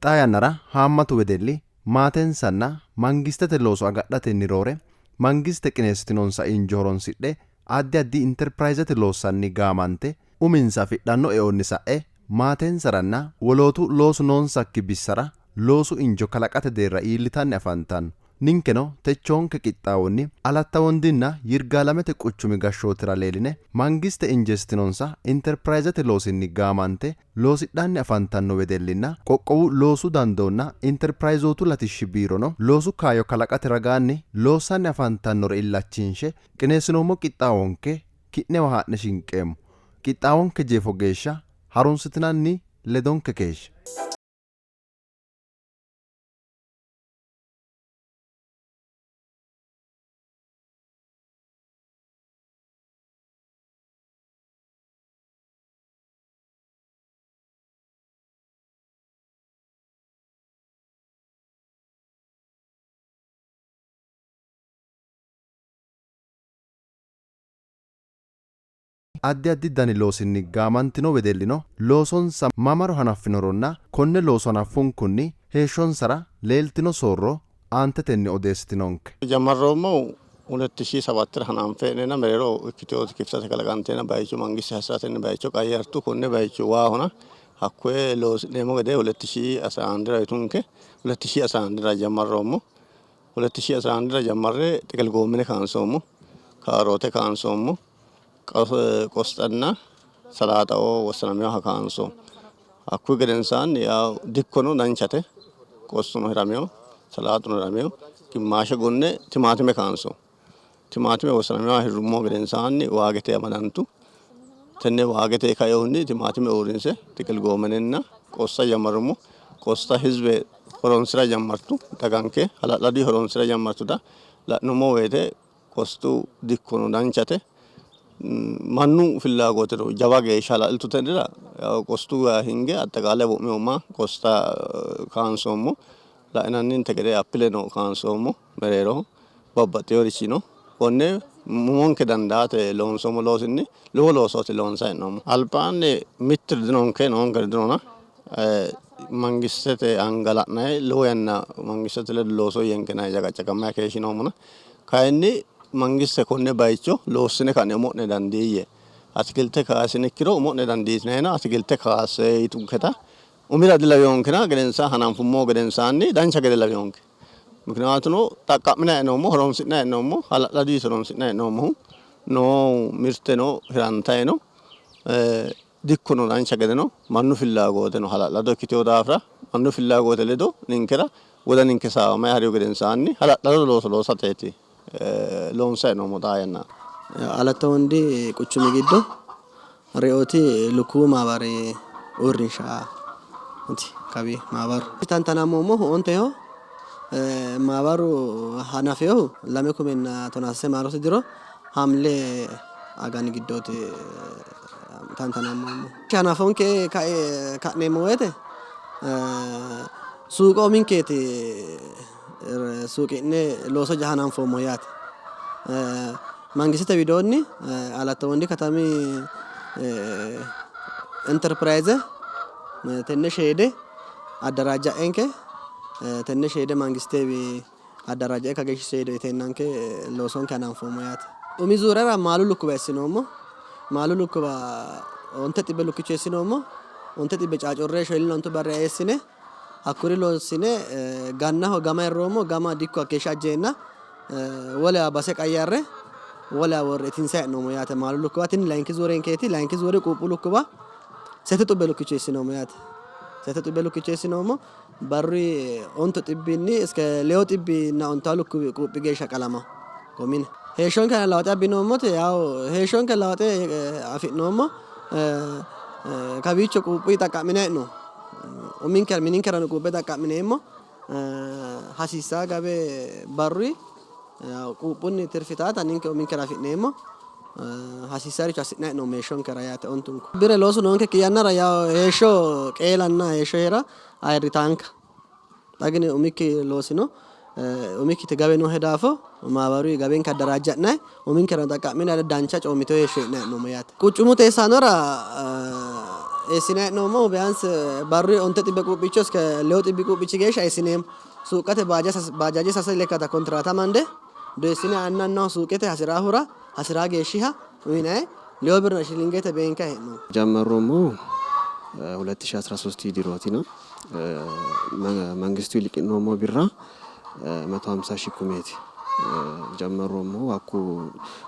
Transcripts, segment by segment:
Xaa yannara haammatu wedelli maatensanna mangistete looso agadhatenni roore mangiste qineessitinonsa injo horonsidhe addi addi Interpirayzete loossanni gaamante uminsa afidhanno eonni sa'e maatensaranna wolootu loosu noonsakki bissara loosu injo kalaqate deerra iillitanni afantanno. Ninkeno techoonke qixxaawonni Alatta Wondinna Yirgaalamete quchumi gashshootira leeline mangiste injeessitinonsa Interpirayzete loosinni gaamante loosidhanni afantanno wedellinna qoqqowu loosu dandoonna Interpirayzootu latishshi biirono loosu kaayyo kalaqate ragaanni loossanni afantannore illachinshe qineessinoommo qixxaawonke ki'newa haa'ne shinqeemmo. Qixxaawonke jeefo geeshsha harunsitinanni ledonke keeshshe. Addi addi dani loosinni gaamantino wedellino loosonsa mamaro hanaffinoronna konne looso hanaffunkunni heeshshonsara leeltino soorro aantetenni odeessitinonke. Jammarroommohu 2007 ra hananfe hee'neenna mereero ikkiteyooti kiftate kalaqanteenna bayicho mangiste hasi'ratenni bayicho qayyartu. Konne bayicho waahona hakkoye loosi'neemmo gede 2011 ra uyitunke. 2011 ra jammarroommo. 2011 ra jammarre xiqil goommene kaansoommo. Kaaroote kaansoommo. Qosxanna salaaxaoo wossanaminoha kaansoommo. Hakkuyi gedensaanni yaw dikkono danchate. Qosxuno hiramino, salaaxuno hiramino. Gimmaashe gonne timaatime kaansoommo. Timaatime wossanaminoha hirrummo gedensaanni waagete amadantu. Tenne waagete kainohunni timaatime uurrinse xiqil goomenenna qosta jammarrummo. Qosta hizbe horonsira jammartu daganke hala'ladunni horonsira jammartuta la'nummo woyte qostu dikkono danchate. Mannu fillaagootino jawa geeshsha hala'litu tennera qostu hinge axeqaale wo'minohumma qosta kaansoommo. La'inanninte gede appileno kaansoommo mereeroho babbaxxinorichi no. Konne umonke dandaate loonsoommo loosinni lowo loosooti loonsanni hee'noommohu. Albaanni mitturi dinonke noonkeri dinona mangistete anga la'nayi lowo yanna mangistete ledo looso yenkenanni caqaccaqammayi keeshshinoommona kayinni mangiste konne bayicho loossine ka'ne umo'ne dandiiyye atikilte kaassinikkiro umo'ne dandiitinayina atikilte kaasse yitunketa umira dilawinonkena gedensa hananfummo gedensaanni dancha gede lawinonke. Mikiniyaatuno xaqqa'minanni hee'noommo, horonsi'nanni hee'noommo, hala'laduyiti horonsi'nanni hee'noommohu. Noo mirteno hirantayi no, dikkono dancha gede no, mannu fillaagooteno hala'lado ikkitewo daafira mannu fillaagoote ledo ninkera wodaninke saawamayi harihu gedensaanni hala'lado looso loosateeti loonsayi hee'noommo xaa yannara. Alatta Wondi quchumi giddo Reyooti lukkuwu maabari uurrinshaati kawi maabaru. Tantanammoommohu onteho, maabaru hanafinohu 2013 maarote diro Hamle agani giddooti tantanammoommohu. Hanafonke ka'neemmo woyte suuqo uminkeeti suuqi'ne looso hananfoommohu yaate. Mangistete widoonni Alatta Wondi katami Interpirayze tenne sheede addaraajja'enke tenne sheede mangistewi addaraajja'e kageeshshi sheede uyiteennanke loosonke hananfoommo yaate. Umi zuurera maalu lukkuwa eessinoommo. Maalu lukkuwa onte xibbe lukkicho eessinoommo. Onte xibbe caacurre shoolina ontu barra eessine hakkuri loosine gannaho gama hirroommo gama dikko hakkeeshsha ajjeenna wolewa base qayyarre wolewa worre itinsayi hee'noommo yaate maalu lukkuwa. Tini layinki zuurenkeeti. Layinki zuure quuphu lukkuwa sette xubbe lukkicho eessinoommo yaate. Sette xubbe lukkicho eessinoommo. Barru ontu xibbinni iske leyo xibbinna ontawu lukkuwi quuphi geeshsha qalama komine. Heeshshonke aana lawooxe abbinoommote yawo heeshshonke lawooxe afi'noommo. Kawiicho quuphu xaqqa'minayi hee'noommo. Uminke mininkerano quuphe xaqqa'mineemmo. Hasiissaa gabe barruyi quuphunni tirfitaata ninke uminkera afi'neemmo. Hasiisaricho assi'nanni hee'noommo heeshshonkera yaate ontunku. Bire loosu noonkekki yannara yawo heeshsho qeelanna heeshsho hee'ra ayirritaanka. Xa gini umikki loosino umikkiti gawe noohe daafo maabaruyi gawenke addaraajja'nayi uminkerano xaqqa'mine dancha coommitewo heeshsho hee'nayi hee'noommo yaate. Quchumu teessaanora Eessinanni hee'noommohu ቢያንስ barru 900 quuphicho እስከ 600 quuphichi geeshsha eessineemmo. Suuqqate baajaaje sase lekkata kontiraata amande doyissine annannaho suuqete hasiraahura hasiraa geeshshiha uyinanni lewu birra shilingete beenkanni hee'noommo. ጀመሮሙ 2013 dirooti ነው መንግስቱ liqi'noommo birra 150 ሺህ kumeeti ጀመሮሙ hakku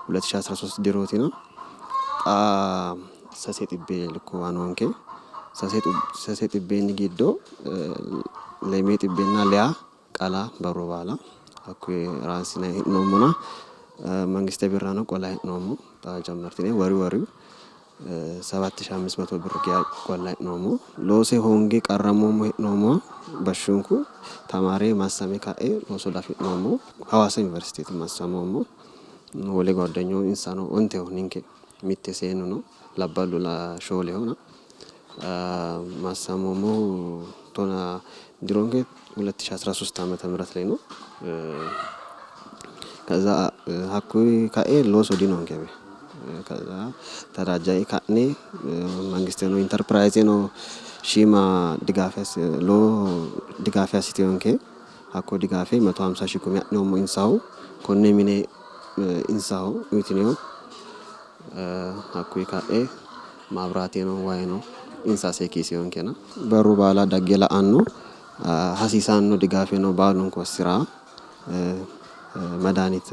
2013 dirooti ነው xa sase xibbe lukkuwa noonke sase xibbenni giddo leme xibbenna leya qala barru baala hakkuyi raansinanni hee'noommona መንግስተ birrano qola hee'noommo xa jammartine wori woriው 7500 ብር geya qolla hee'noommo loose hoonge qarrammoommo hee'noommoha bashshunku tamaare maassame kae looso diafi'noommo Hawaasa yuniversiteeti maassamoommo wole ጓደኞ insano onteho ninke mitte seennu no labballu shoolehona maassamoommohu tonaa dironke 2013 ዓመተ ምህረት ላይ ነው። ከዛ hakkuyi kae looso dinonke ከዛ ተዳጃይ ka'ne መንግስቴ ነው ኢንተርፕራይዜ ነው shiima lowo ድጋፍ assiteyoonke hakko digaafe 150 ሺህ kume adhinoommo insahu konne mine insaho uyitinewo hakkuyi ka'e maabiraateno wayino insa seekkiseyoonkena barru baala dagge la'anno hasiisanno digaafeno baalunku assira መድኃኒት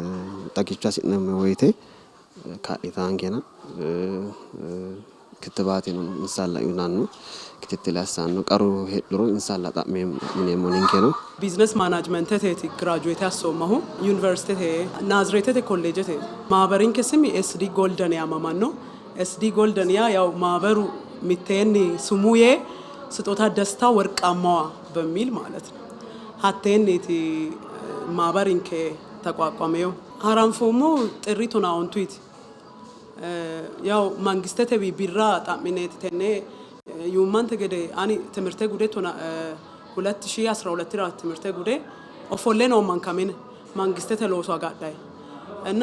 xagicho hasi'neemmo woyte kaa'litaankena ክትባቴno insalla uyinanno ክትትል assanno qarru heedhuro insalla xa'mineemmo ninkeno ቢዝነስ ማናጅመንተቴቲ ግራጁዌት ያሶማሁ ዩኒቨርሲቲቴ ናዝሬተቴ ኮሌጀቴ ማህበሪንኬ ስሚ ኤስዲ ጎልደን ያማማን ነው። ኤስዲ ጎልደን ያ ያው ማህበሩ ሚቴኒ ስሙዬ ስጦታ ደስታ ወርቃማዋ በሚል ማለት ነው። ሀቴኒቲ ማህበሪንኬ ተቋቋመው ሀራንፎሞ ጥሪ ቶና ኦንቱይቲ ያው መንግስተቴ ቢራ ጣሚኔት ተኔ yuummante gede ani timirte gude tona 2012 ra timirte gude ofolle noomman kamine mangistete looso agadhay እና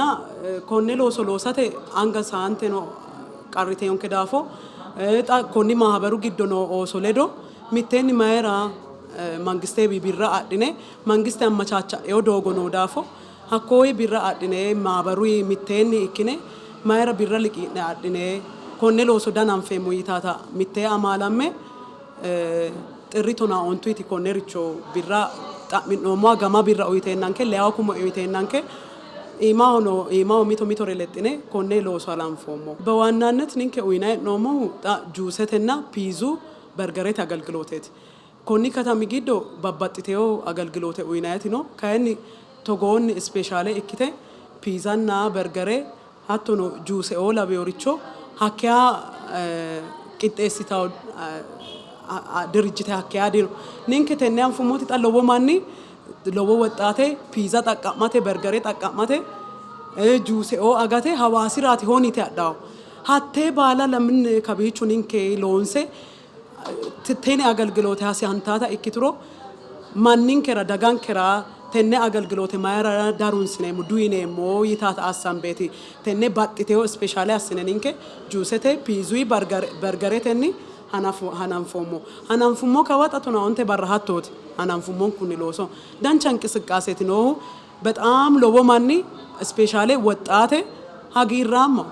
konne looso loosate anga saanteno qarriteyonke daafo xa konni maabaru giddo noo ooso ledo mitteenni mayira mangiste birra adhine mangiste ammachaacha'eo doogo noo daafo hakkoyi birra adhine maabaru mitteenni ikkine mayira birra liqi'ne adhine konne looso dananfeemmo yitaata mitte amaalamme xirri tonaa ontuyti konnericho birra xa'mi'noommoha gama birra uyiteennanke leyawo kume uyiteennanke iimaho no iimaho mito mitore lexxine konne looso halanfoommo። በዋናነት ninke uyinanni hee'noommohu xa juusetenna piizu በርገሬት አገልግሎቴeti konni katami giddo babbaxxiteyo agalgiloote uyinayiti no kayinni togoonni ispeeshaale ikkite piizanna bergere hattono juuseoo laweyoricho hakkiya qixxeessitawo ድርጅት hakkiya dino ninke tenne anfummoti xa lowo manni lowo woxxaate piiza xaqqa'mate bergere xaqqa'mate juuseoo agate hawaasiraati honite adhawo hattee baala lamin kabiichu ninke loonse tene agalgiloote hasihantaata ikkituro manninkera dagankera tenne agalgiloote mayira darunsineemmo duyineemmo yitaata assanbeeti tenne baxxiteyo ispeeshaale assine ninke juusete piizuyi bergaretenni hananfoommo hananfummo kawa xa tonaa onte barra hattooti hananfummonkunni looso dancha እንቅስቃሴቲ noohu በጣም lowo manni ispeeshaale woxxaate hagiirraamma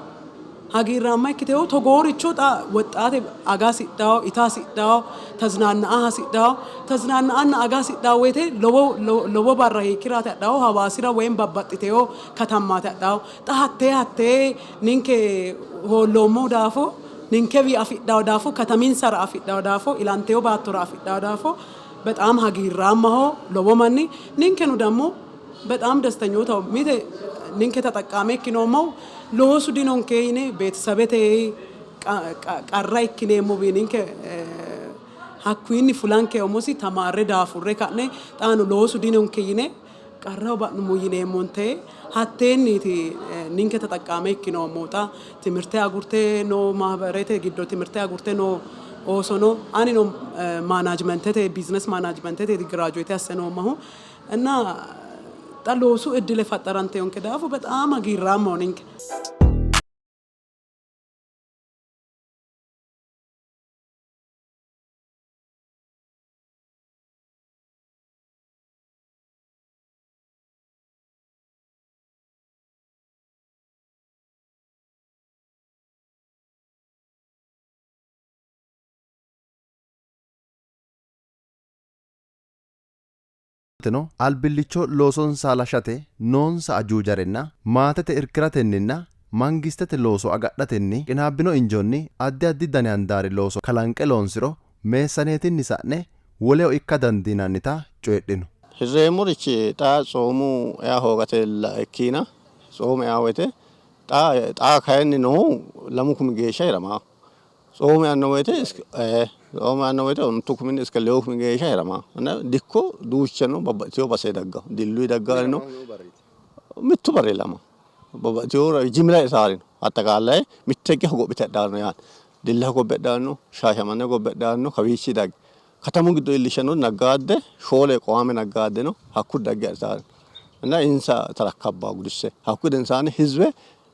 hagiirraamma ikkiteyo togooricho xa woxxaate aga hasidhawo ita hasidhawo tazinaanna'a hasidhawo tazinaanna'anna aga hasidhawo woyte lowo lowo barra hiikkiraati adhawo hawaasira woyim babbaxxiteyo katammaati adhawo xa hattee hattee ninke hoolloommo daafo ninkewi afidhawo daafo kataminsara afidhawo daafo ilanteyo baattora afidhawo daafo በጣም hagiirraammaho lowo manni ninkenu ደግሞ በጣም ደስተኞታው mite ninke ተጠቃሚ ikkinoommohu loosu dinonke yine beetesabete qarra ikkineemmo ninke hakkuyinni fulanke umosi tamaarre daafurre ka'ne xaano loosu dinonke yine qarraho ba'nummo yineemmonte hatteenniiti ninke ተጠቃሚ ikkinoommo xa timirte agurte noo ማህበሬቴ giddo timirte agurte noo ooso no anino ማናጅመንተቴ ቢዝነስ ማናጅመንተቴ ግራጁዌት asse noommahu እና xa loosu iddile faxaranteyonke daafo በጣም hagiirraammaho ninke. Teno albillicho loosonsa halashshate noonsa ajuujarenna maatete irkiratenninna mangistete looso agadhatenni qinaabbino injonni addi addi dani handaari looso kalanqe loonsiro meessaneetinni sa'ne woleho ikka dandiinannita coyidhino. Hirreemmorichi xa tsoomu ea hoogatella ikkiina tsoomu ea woyte xa xa kayinni noohu 2 kumi geeshsha hiramanno. Tsoomu eanno woyte tsoomu eanno woyte 9 kuminni iske 6 kumi geeshsha hiramanno. Dikko duucha no, babbaxxiteyo base daggawo. Dilluyi daggawori no, mittu barri ilama babbaxxiteyo jimila itaari no. Axxaqaalaye mitte higge hogophite hadhanno yaate. Dilla hogobbe hadhanno, Shaashamanne hogobbe hadhanno, kawiichi dagge katamu giddo iillishshannori naggaadde shoole qoame naggaadde no, hakkuri dagge adhitaari no. Insa tarakkabbawo gudisse hakkuyi gedensaanni hizbe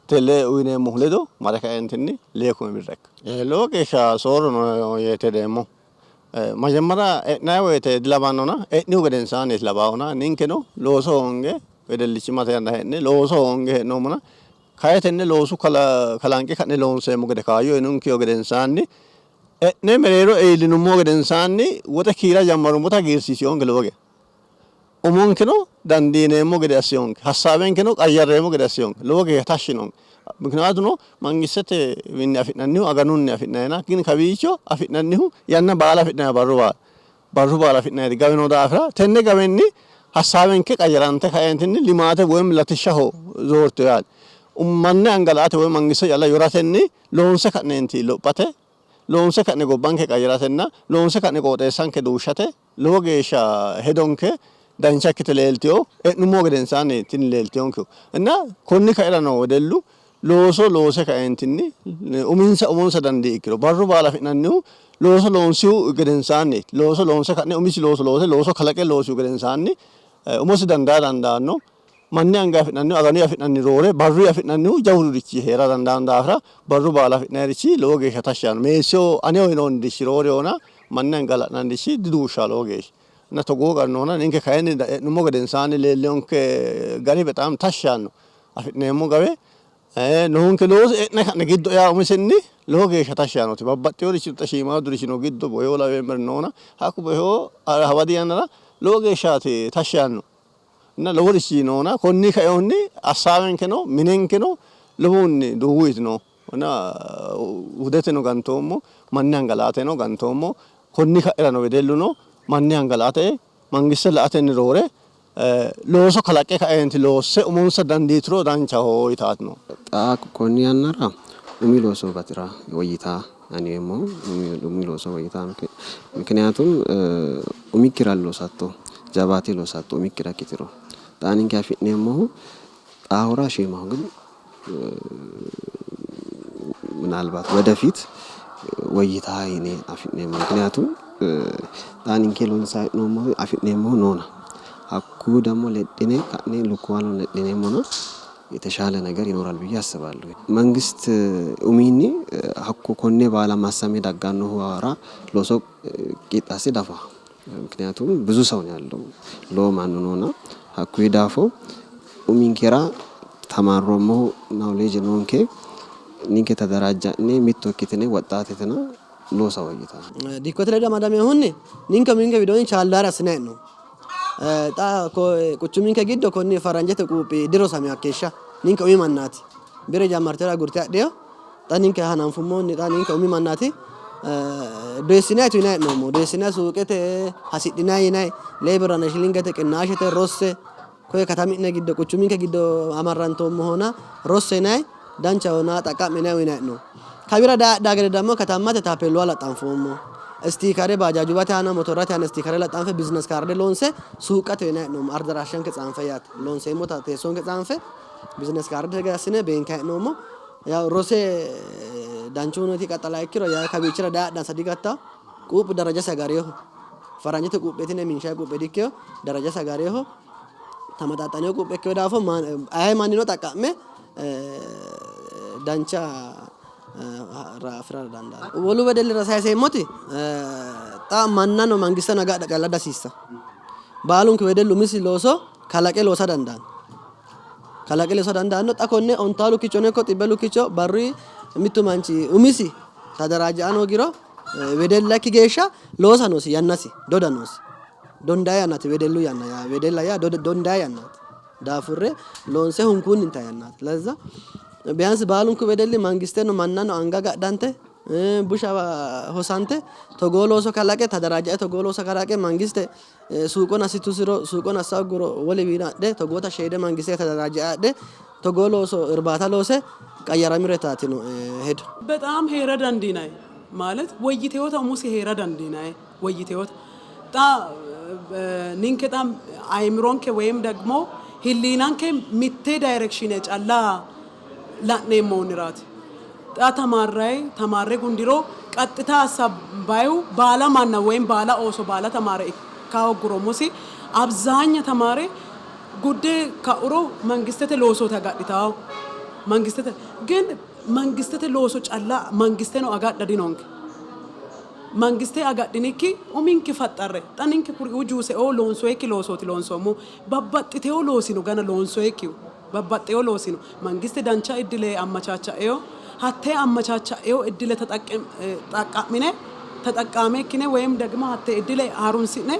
tele uyineemmohu ledo mare kaeentinni 6 kume birra ikka. Lowo geeshsha soorro no yee hedeemmo. Majammara e'nanni woyte dilawannona e'nihu gedensaanniiti lawaahuna. Ninkeno looso hoonge wedellichimmate yanna hee'ne looso hoonge hee'noommona kayi tenne loosu kalanqe ka'ne loonseemmo gede kaayyo uyinonkehu gedensaanni e'ne mereero iillinummo gedensaanni woxe kiira jammarrummota hagiirsiisinonke lowo geya. Umonkeno dandiineemmo gede assinonke, hassaawenkeno qayyarreemmo gede assinonke, lowo geeshsha tashshi yiinonke. Mikiniyaatuno mangistetewiinni afi'nannihu aganunni afi'nannina kini kawiicho afi'nannihu yanna baala afi'nanni barru baala barru baala afi'nanniti gawe noo daafira tenne gawenni hassaawenke qayyarante kaeentinni limaate woyim latishshaho zoortino yaate. Manna anga la''ate woy mangiste calla yoratenni loonse ka'neenti lophate, loonse ka'ne gobbanke qayyaratenna loonse ka'ne qooxeessanke duushshate lowo geeshsha hedonke dancha ikkite leeltino. E'nummo gedensaanni tini leeltinonkehu inna konni kairano wedellu looso loose kaeentinni uminsa umonsa dandii ikkiro barru baala afi'nannihu looso loonsihu gedensaanni looso loonse ka'ne umisi looso loose looso kalaqe loosihu gedensaanni umosi dandaa dandaanno. Manni anga afi'nannihu aganu afi'nanni roore barru afi'nannihu jawurichi hee'ra dandaanno daafira barru baala afi'nannirichi lowo geeshsha tashshi yaanno. Meessiho aneho yinoonnirichi roorehona manni anga la'nannirichi diduushshaho lowo geeshsha. Inna togoo gari noona ninke kayinni e'nummo gedensaanni leellinonke gari bexaami tashshi yaanno. Afi'neemmo gawe noonke loosi e'ne ka'ne giddo ea umisenni lowo geeshsha tashshi yaannote. Babbaxxinorichi xa shiimaaddurichi no giddo boheo laweemmeri noona hakku boheo hawadi yannara lowo geeshshaati tashshi yaanno. Inna loworichi noona konni kainohunni assaawenkeno minenkeno lowohunni duuwu yitino. Inna hudeteno gantoommo, manni anga la''ateno gantoommo. Konni ka'irano wedelluno manni anga la''ate mangiste la''atenni roore looso kalaqqe ka'eenti loosse umonsa dandiituro danchaho yitaati no. Xa konni yannara umi looso bati'ra woyyita ani yeemmohu umi looso woyyita mikiniyatum umikkira loosatto jawaate loosatto umikkira ikkitiro xa ninke afi'neemmohu xaahura shiimaho ግን ምናልባት ወደፊት woyyita yine afi'neemmo ምክንያቱም xa ninke loonsayi hee'noommohu afi'neemmohu noona hakku ደግሞ lexxine ka'ne lukkuwano lexxineemmona የተሻለ ነገር ይኖራል ብዬ አስባለሁ። መንግስት uminni hakko konne baala massame daggannohura looso qixxaase dafa ምክንያቱም ብዙ ሰው ነው ያለው lowo mannu noona hakkuyi daafo uminkera ተማሮምmohu knowledge noonke ninke ተደራጃኔ mitto ikkitine woxxaatetena loosa woyyitanno. Dikkote ledo amadaminohunni ninke uminke widoonni chaallare assinayi hee'noommo. Xa quchuminke giddo konni faranjete quuphi dirosami hakkeeshsha ninke umi mannaati. Bire jammartera agurte hadhino xa ninke hananfummohunni xa ninke umi mannaati. Doyissinayi tuyinayi hee'noommo. Doyissinayi suuqete hasidhinayi yinayi lee birranna shilingete qinnaashete rosse koye katami'ne giddo quchuminke giddo amarrantoommohona rosse yinayi danchahona xaqqa'minayi uyinayi hee'noommo. Kawira daa gede ደግሞ katammate taappeelluwa laxxanfoommo. Istiikare baajaajubate aana motorrate aana istiikare laxxanfe business card loonse suuqqate uyinayi hee'noommo. Addaraashanke tsaanfe yaate loonseemmota teessonke tsaanfe business card assine beenkayi hee'noommo. ያው rose danchu huneti qaxxala ikkiro yaa kawiichira daa adhansa digattawo. Quuphu darajasi agareeho. Faranjete quupheetinna minshayi quuphe dikkeyo darajasi agareeho. ተመጣጣኝ quuphe ikkeyo daafo aye mannino xaqqa'me dancha afirara dandaanno. Wolu wedellira sayiseemmoti xa mannano mangisteno agadha calla dihasiissanno. Baalunku wedellu umisi looso kalaqe loosa dandaanno. Kalaqe loosa dandaanno. Xa konne ontawu lukkichono ikko xibbe lukkicho barruyi mittu manchi umisi tadaraaja hoogiro wedella ikki geeshsha loosa noosi yannasi doda noosi. Dondayi yannaati wedellu yanna yaa wedella yaa dondayi yannaati. Daafurre loonse hunkuunni intayi yannaati. Leza ቢያንስ baalunku wedelli mangisteno mannano anga gadhante busha hosante togoo looso kalaqe tadarajae togoo looso kalaqe mangiste suuqon assitusiro suuqon assa hogguro woliwiino adhe togoota sheede mangiste tadarajae adhe togoo looso irbaata loose qayyaramiro yitaati no hedo. በጣም ሄረ dandiinay ማለት woyyiteewota umosi heera dandiinay woyyiteewota xa ninke xa ayimironke ወይም ደግሞ ህሊናንke mitte direction calla la'neemmohuniraati xa tamaarray tamaarre gundiro ቀጥታ ሀሳባዩ baala manna ወይም baala ooso baala tamaare ikka hogguro umosi አብዛኛ ተማሬ gudde ka'uro mangistete loosooti agadhitawo mangistete ግን mangistete looso calla mangisteno agadha dinonke mangiste agadhinikki uminke faxxarre xa ninke kuriuu juuseoo loonsoyikki loosooti loonsoommo babbaxxiteyo loosino gana loonsoyikkihu babbaxxeyo loosino mangiste dancha iddile ammachaacha'eyo hattee ammachaacha'eyo iddile xaqqa'mine ተጠቃሚ ikkine ወይም ደግሞ hatte iddile harunsi'ne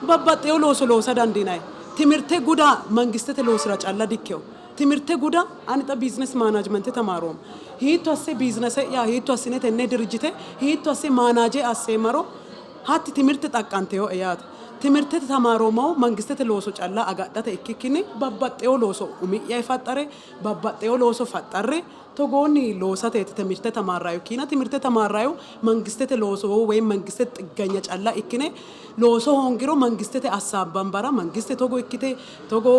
babbaxxeyo looso loosa dandiinay timirte guda mangistete loosira calla dikkeyo timirte guda ani xa business management tamaroommo hiitto asse biizinese'ya hiitto assine tenne dirijjite hiitto asse manage asseemmaro hatti timirte xaqqanteyoe yaate timirtete tamaroommohu mangistete looso calla agadhate ikkikkinni babbaxxeyo looso umi'ya faxxare babbaxxeyo looso faxxarre togoonni loosateeti timirte tamaarrayu kiina timirte tamaarrayu mangistete looso ወይም mangistete ጥገኛ calla ikkine looso hoongiro mangistete assaabbanbara mangiste togo ikkite togo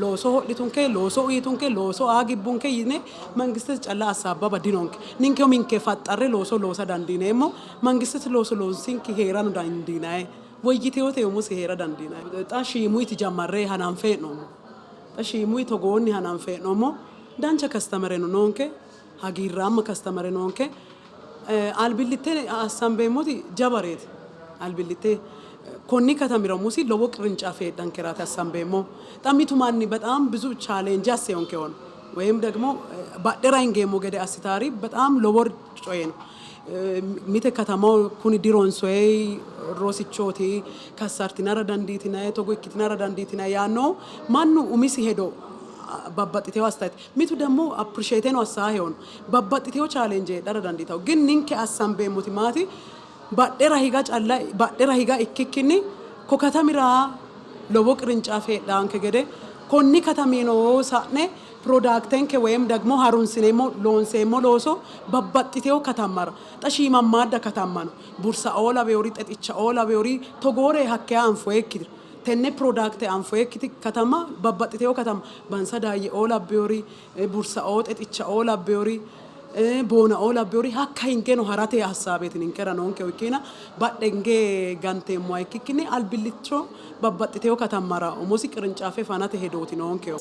looso ho'litunke looso uyitunke looso aa gibbunke yine mangistete calla assaabbaba dinonke ninke uminke faxxarre looso loosa dandiineemmo mangistete looso loonsinki heerano dandiinayi woyyiteyote umosi heera dandiinayi xa shiimuyti jammarre hananfe hee'noommo xa shiimuyi togoonni hananfe hee'noommo dancha kastamereno noonke hagiirraamma kastamere noonke albillitte assambeemmoti jabareeti albillitte konni katamira umosi lowo ቅርንጫፍ heedhankeraati assambeemmo xa mitu manni በጣም ብዙ challenge asseyonke ሆነ ወይም ደግሞ badhera hingeemmo gede assitaari በጣም lowo coye no mite katamaho kuni dironsoyi rosichooti kassartinara dandiitinayi togo ikkitinara dandiitinayi yaannohu mannu umisi hedo babbaxxiteyo አስተያየት mitu ደግሞ appreciate ነው assaa babbaxxiteyo challenge heedhara dandiitawo ግን ninke assambeemmoti maati badhera higa calla badhera higa ikkikkinni ko katamira lowo ቅርንጫፍ heedhaanke gede konni katamino sa'ne productenke ወይም ደግሞ harunsineemmo loonseemmo looso babbaxxiteyo katammara xa shiimammaadda katamma no bursaoo laweyori xexichaoo laweyori togoore hakkeya anfoyekkiti tenne product anfoyekkiti katama babbaxxiteyo katama bansa daayyeoo labbeyori bursaoo xexichaoo labbeyori boonaoo labbeyori hakka hingeno harate hassaabeeti ninkera noonkehu ikkina badhe hinge ganteemmoha ikkikkinni albillicho babbaxxiteyo katammara umosi qirincaafe fanate hedooti noonkehu.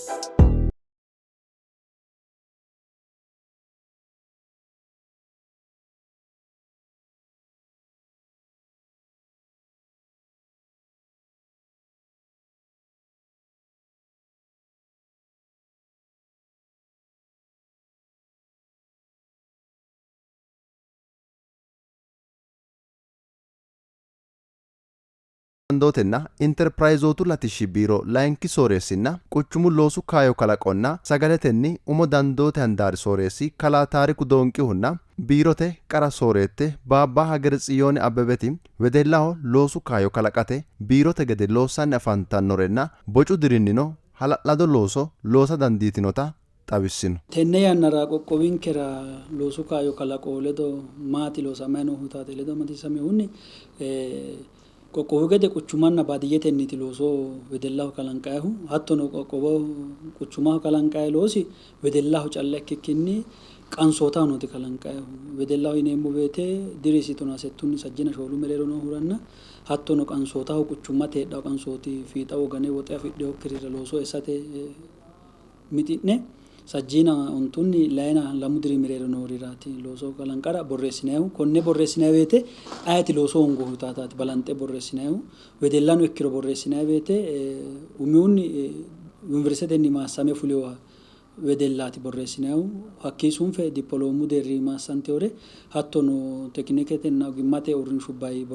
Dandootenna interpirayizootu latishshi biiro layinki sooreessinna quchumu loosu kaayyo kalaqonna sagaletenni umo dandoote handaari sooreessi kalaa Taariku Doonqihunna biirote qara sooreette Baabba Hageretsiyooni Abbebeti wedellaho loosu kaayyo kalaqate biirote gede loossanni afantannorenna bocu dirinnino hala'lado looso loosa dandiitinota xawissino. Tenne yannara qoqqowinkera loosu kaayyo kalaqo ledo maati loosamay noohu taate ledo amadisiisaminohunni qoqqowu gede quchumanna baadiyyetenniti looso wedellaho kalanqayihu hattono qoqqowo quchumaho kalanqayi loosi wedellaho calla ikkikkinni qansootaho nooti kalanqayihu wedellaho yineemmo woyte dirisi tonaa settunni sajjina shoolu mereero noohuranna hattono qansootaho quchummate heedhawo qansooti fiixa wogane woxe afidhinokkirira looso eessate mixi'ne sajjina ontunni layina lamu diri mereero nooriraati looso kalanqara borreessinayihu. Konne borreessinayi woyte ayeeti looso hongohu taataati balanxe borreessinayihu. Wedellano ikkiro borreessinayi woyte umihunni yuniversitetenni maassame fulewa wedellaati borreessinayihu. Hakkii sunfe dippoloomu deerri maassanteyoore hattono tekiniketenna ogimmate uurrinshubbayi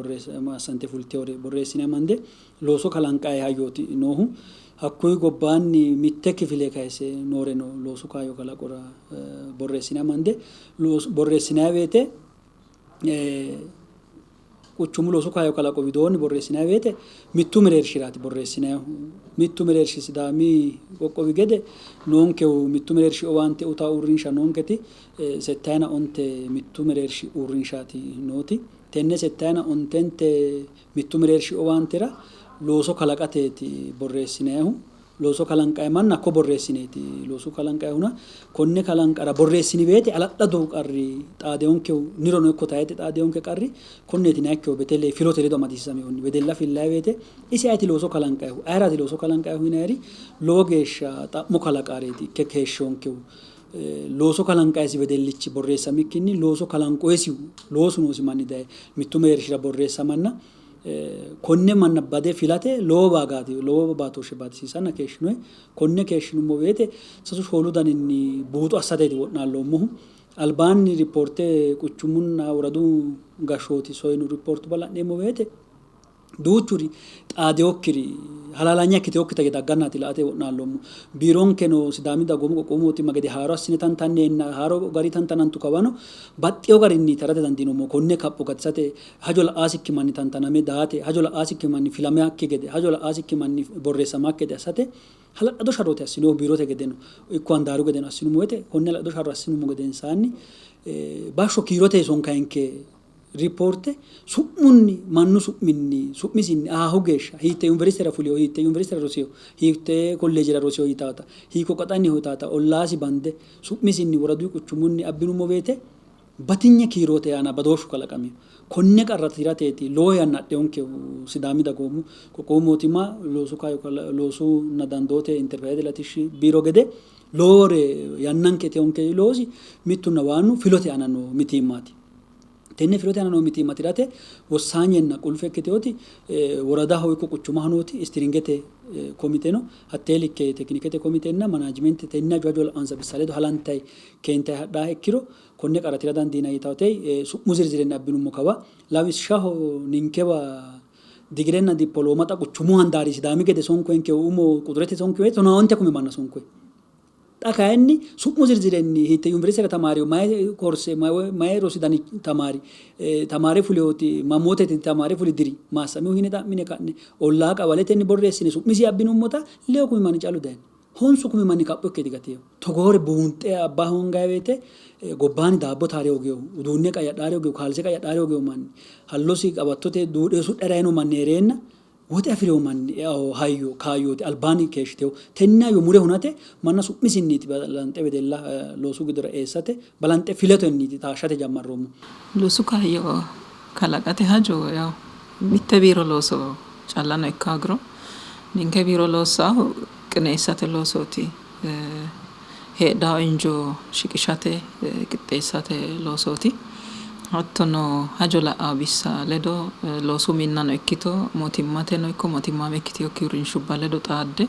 maassante fulteyoore borreessine amande looso kalanqayi hayyooti noohu. Hakkuyi gobbaanni mitte kifile kayise nooreno loosu kaayyo kalaqora borreessine amande borreessinayi woyte quchumu loosu kaayyo kalaqo widoonni borreessinayi woyte mittu mereershiraati borreessinayihu. Mittu mereershi Sidaami qoqqowi gede noonkehu mittu mereershi owaante utaa uurrinsha noonketi settayina onte mittu mereershi uurrinshaati nooti. Tenne settayina ontente mittu mereershi owaantera looso kalaqateeti borreessinayihu. Looso kalanqayi manna hakko borreessineeti loosu kalanqayihuna konne kalanqara borreessini woyte hala'ladu qarri xaadeyonkehu nirono ikko tayxe xaadeyonke qarri konneeti yinayikkihu betele filote ledo amadisiisamehunni wedella fillayi woyte isi ayeti looso kalanqayihu ayeraati looso kalanqayihu yinayiri lowo geeshsha xa'mo kalaqaareeti ikke keeshshonkehu. Looso kalanqayisi wedellichi borreessamikkinni looso kalanqoyisihu loosu noosi manni daye mittu mereershira borreessamanna konne manna bade filate lowo waagaati, lowo baatooshshe baatisiisanna keeshshinoyi. Konne keeshshinummo woyte sasu shoolu daninni buuxo assateeti wo'naalloommohu. Albaanni ripoorte quchumunna woradu gashshooti soyino ripoortubba la'neemmo woyte duuchuri xaadeyokkiri halaalanya ikkiteyokkita daggannaati la''ate wo'naalloommo. Biironkeno Sidaami dagoomu qoqqowu mootimma gede haaro assine tantanneenna haaro gari tantanantu kawano baxxeyo garinni tarate dandiinoommo. Konne kapho gatisate hajo la'aasikki manni tantaname daate, hajo la'aasikki manni filameakki gede, hajo la'aasikki manni borreessamakki gede assate hala'lado sharrooti assinohu biirote gedeno ikko handaaru gedeno assinummo woyte konne hala'lado sharro assinummo gedensaanni bashsho kiirote sonkayenke ripoorte su'munni mannu su'minni su'misinni ahaahu geeshsha hiitte yuniversitera fuliyo, hiitte yuniversitera rosiyo, hiitte kolleejera rosiyo yitaata, hiikko qaxanniho yitaata ollaasi bande su'misinni woradu quchumunni abbinummo woyte batinye kiirote aana badooshshu kalaqamino. Konne qarra tirateeti lowo yanna adheyonkehu Sidaami dagoomu qoqqowu mootimma loosu kaayyo loosunna dandoote interpirayizete latishshi biiro gede lowore yannanke iteyonke loosi mittunna waannu filote aana noo mitiimmaati. Tenne filote aana noo mitiimma tirate wossaanyenna qulfe ikkiteyooti woradaho ikko quchumaho nooti istiringete komite no. Hattee likke tekinikete komitenna manaajimente tenne hajo hajo la'ansa bissa ledo halantayi keentayi hadhaha ikkiro konne qarra tira dandiinanni yitawote su'mu zirzirenni abbinummo kawa lawishshaho ninkewa digirenna dippolooma xa quchumu handaari Sidaami gede sonkoyenkehu umo quxurete sonki woyte 11 kume manna sonkoye. Xa kayinni su'mu zirzirenni hiitte yuniversitera tamaariyo, mayi korse, mayi rosi dani tamaari, tamaare fuleyoti mamooteti tamaare fuli diri maassamihu yine xa'mine ka'ne ollaa qawaletenni borreessine su'misi abbinummota 6 kumi manni callu dayino. Honsu kumi manni kapho ikkeeti gatino. Togoore buunxe abba hoongayi woyte gobbaanni daabbo taare hooginohu, uduunne qayyadhaare hooginohu, kaalse qayyadhaare hoogino manni, hallosi qawattote duudhe usudhe reyino manni hee'reenna woxe afi'rino manni eao hayyo kaayyooti albaanni keeshshitino. Tenne hayyo mure hunate manna su'misinniiti balanxe wedella loosu giddora eessate balanxe filotenniiti taashshate jammarroommohu. Loosu kaayyo kalaqate hajo yaw mitte biiro looso callano ikka hoogiro ninke biiro loossaahu qineessate loosooti. Heedhawo injo shiqishate qixxeessate loosooti. Hattono hajo la'awo bissa ledo loosu minnano ikkito mootimmateno ikko mootimmaame ikkitinokki uurrinshubba ledo xaadde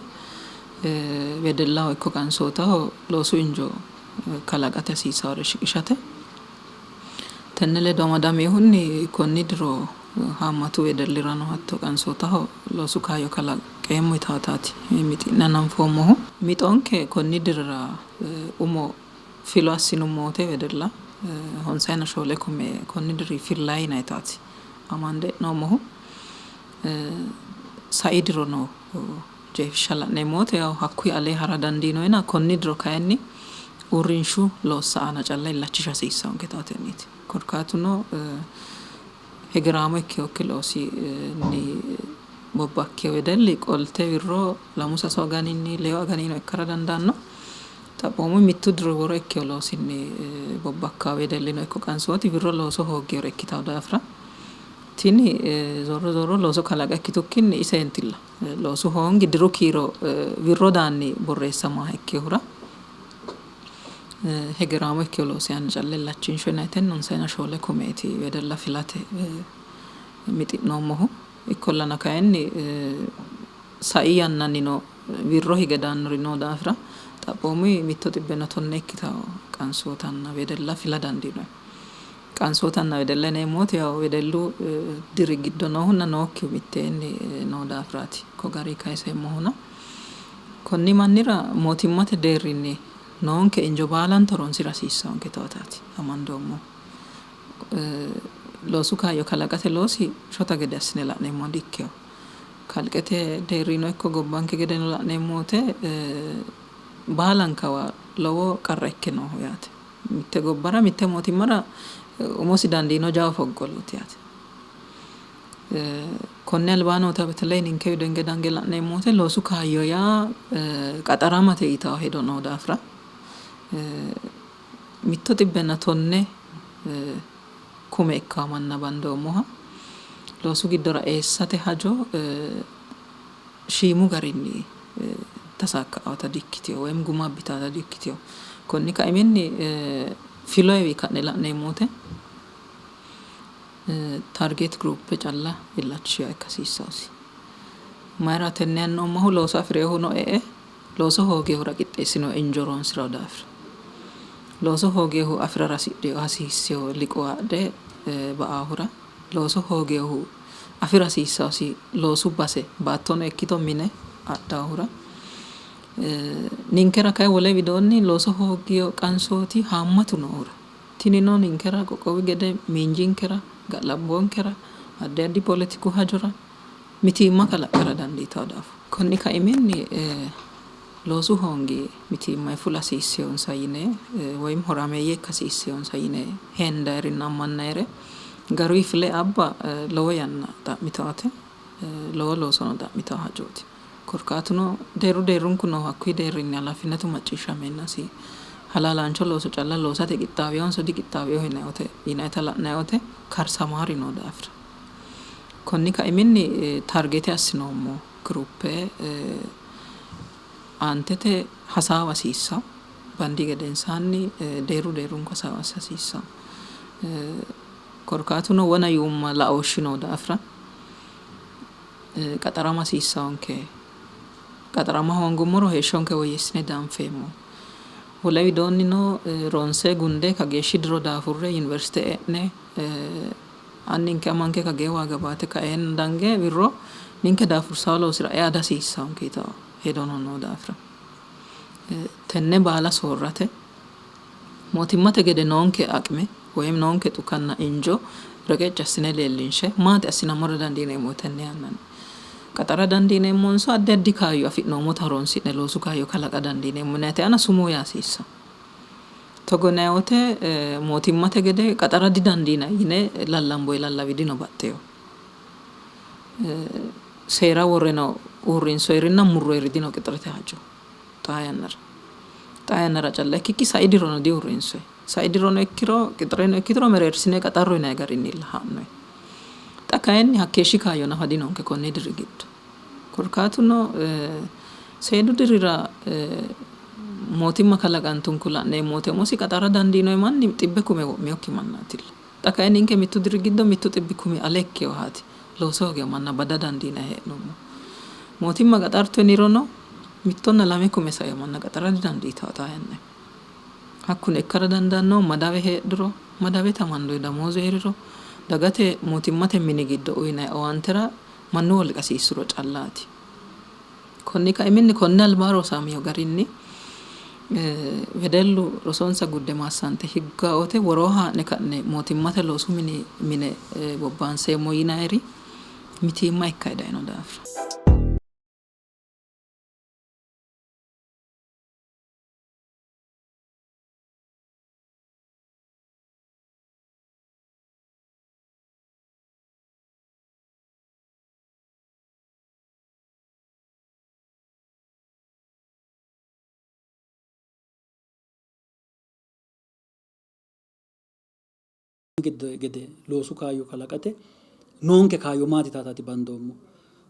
wedellaho ikko qansootaho loosu injo kalaqate hasiisawore shiqishate. Tenne ledo amadaminohunni konni diro haammatu wedellirano hatto qansootaho loosu kaayyo kalaqeemmo yitaataati mixi'ne hananfoommohu. Mixonke konni dirira umo filo assinummo wote wedella honsayina shoole kume konni diri fillayi yinayitaati amande e'noommohu. Sai dirono jeefishsha la'neemmo wote yaw hakkuyi alee hara dandiinoyina konni diro kayinni uurrinshu loossa aana calla illachisha hasiissannonke yitaatenniiti. Korkaatuno hegeraamo ikkinokki loosinni bobbakkino wedelli qolte wirro lamu sasu aganinni leewu aganinnino ikkara dandaanno. Xaphoomu mittu diri woro ikkino loosinni bobbakkawo wedellino ikko qansooti wirro looso hoogginore ikkitawo daafira tini zorro zorro looso kalaqa ikkitukkinni iseentilla. Loosu hoongi diru kiiro wirro daanni borreessamaha ikkinohura hegeraamo ikkino loosi aana calla illachinsho yinayitenni honsayina shoole kumeeti wedella filate mixi'noommohu. Ikkollana kayinni sai yannannino wirro hige daannori noo daafira Xaphoomunni 110 ikkitanno qansootanna wedella fila dandiinoonni. Qansootanna wedella yineemmo woyte yawu wedellu diri giddo noohunna nookkihu mitteenni noo daafiraati ko gari kayiseemmohuna. Konni mannira mootimmate deerrinni noonke injo baalanta horonsira hasiissanonke towaataati amandoommohu. Loosu kaayyo kalaqate loosi shota gede assine la'neemmoha di''ikkino. Kalqete deerrino ikko gobbanke gedeno la'neemmo woyte baalankawa lowo qarra ikke nooho yaate. Mitte gobbara mitte mootimmara umosi dandiino jawa fonqolooti yaate. Konni albaanni noota beteley ninke widoonge dange la'neemmo woyte loosu kaayyo yaa qaxaramate yitawo hedo noo daafira 110 kume ikkawo manna bandoommoha loosu giddora eessate hajo shiimu garinni tasaakka'awota di''ikkitino woyim guma abbitawota di''ikkitino. Konni kaiminni filoyiwi ka'ne la'neemmo woyte target group calla illachishiha ikka hasiissannosi. Mayira tenne yannoommohu looso afi'rinohuno e''e looso hooginohura qixxeessinoonni injo horonsi'ranno daafira. Looso hooginohu afi'rara hasidhino hasiissino liqoo adhe ba''aahura looso hooginohu afi'ra hasiissannosi loosu base baattono ikkito mine adhaahura ninkera kayi wole widoonni looso hooggino qansooti haammatu noohura tinino ninkera qoqqowi gede miinjinkera ga'labbonkera addi addi poletiku hajora mitiimma kalaqqara dandiitanno daafo. Konni kaiminni loosu hoongi mitiimma fula hasiissinonsa yine woyim horaameeyye ikka hasiissinonsa yine hendayirinna ammannayire garuyi file abba lowo yanna xa'mitawate lowo loosono xa'mitawo hajooti. Korkaatuno deerru deerrunku noohu hakkuyi deerrinni halaafinatu macciishshameennasi halaalaancho looso calla loosate qixxaawehonso diqixxaaweho yinayita la'nayi woyte karsamaari noo daafira. Konni kaiminni target assinoommo group aantete hasaawa hasiissanno. Bandi gedensaanni deerru deerrunku hasaawa assa hasiissanno. Korkaatuno wona yuumma laooshshi noo daafira qaxarama hasiissannonke. Qaxarama hoongummoro heeshshonke woyyeessine danfeemmo. Wole widoonnino ronse gunde kageeshshi diro daafurre yuniversite e'ne anninke amanke kagee waaga baate kaeenna dange wirro ninke daafursawo loosira ea dihasiissannonke yitawo hedono noo daafira. Tenne baala soorrate mootimmate gede noonke aqime woyim noonke xukanna injo reqecci assine leellinshe maati assinammora dandiineemmo tenne yannanni. Qaxara dandiineemmonso addi addi kaayyo afi'noommota horonsi'ne loosu kaayyo kalaqa dandiineemmo yinayite aana sumuu yaa hasiissanno. Togo yinayi woyte mootimmate gede qaxara didandiinanni yine lallamboyi lallawi dino baxxeewo. Seera worreno uurrinsoyirinna murroyiri dino qixirete hajo xaa yannara. Xaa yannara calla ikkikki sai dirono diuurrinsoyi. Sai dirono ikkiro qixireno ikkituro mereersine qaxarro yinayi garinnilla ha'noyi. Xa kayinni hakkeeshshi kaayyo nafa dinonke konni diri giddo. Korkaatuno seedu dirira mootimma kalaqantunku la'neemmo woyte umosi qaxara dandiinoyi manni 100,000 wo'minokki mannaatilla. Xa kayinni ninke mittu diri giddo 100,000 ale ikkeyohaati looso hoogeyo manna bada dandiinayi hee'noommo. Mootimma qaxartu yinirono 1 2 kume saeyo manna qaxara didandiitawo xaa yannanni. Hakkuno ikkara dandaannohu madawe heedhuro madawete amandoyi damoozu heeriro dagate mootimmate mini giddo uyinayi owaantera mannu wolqa hasiissuro callaati. Konni kaiminni konne alba rosamino garinni wedellu rosonsa gudde maassante higgawo woyte woroo haa'ne ka'ne mootimmate loosu mine bobbaanseemmo yinayiri mitiimma ikkayi dayino daafira. Gede loosu kaayyo kalaqate noonke kaayyo maati yitaataati bandoommo.